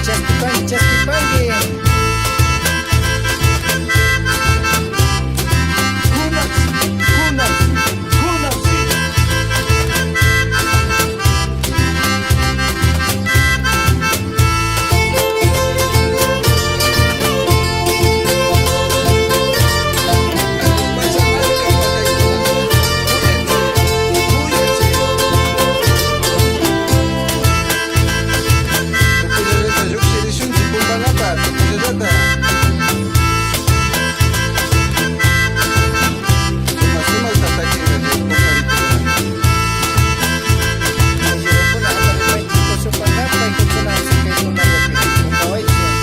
Chaskipanki, chaskipanki. Kunansi, kunansi, kunansi. Pacha achka wataykunata kuyachik, kuyachik. Tupullallata lluqshirishunchik pumpanapa, tupullallata. Sumaq sumaqta takinqa chay pujaritukuna. Ayllukuna hataripanchik tusupanapaq, hukuna sikaykunallapi kumpawaychik.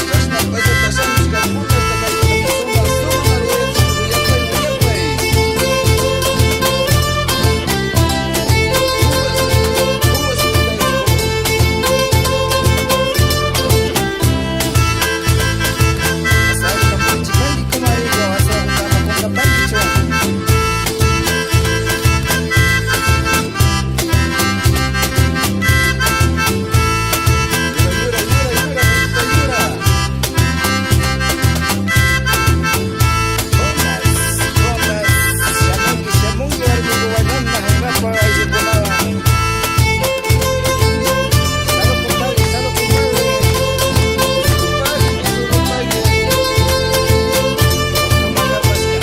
Chashna pachata shamushka kunasta kaykunata sumaq sumaq rurachik willapay willapay. Uvas, uvas pitayku. Asawata purichikanki kumariku, asawata ama qunqapankichu. Yura yura yura yura mishita yura. Jonas, Jonas, shamunki, shamunki warmiku wañanna hanapa ayllukunawan. Salud, compadre, salud, compadre. Pagui, misuru pagui. Kamagapashka.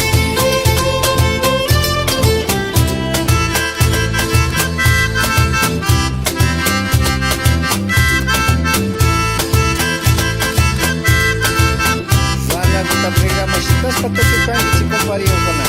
Ruanakuta brigama shitashpa tukupankichik kumpariyukuna.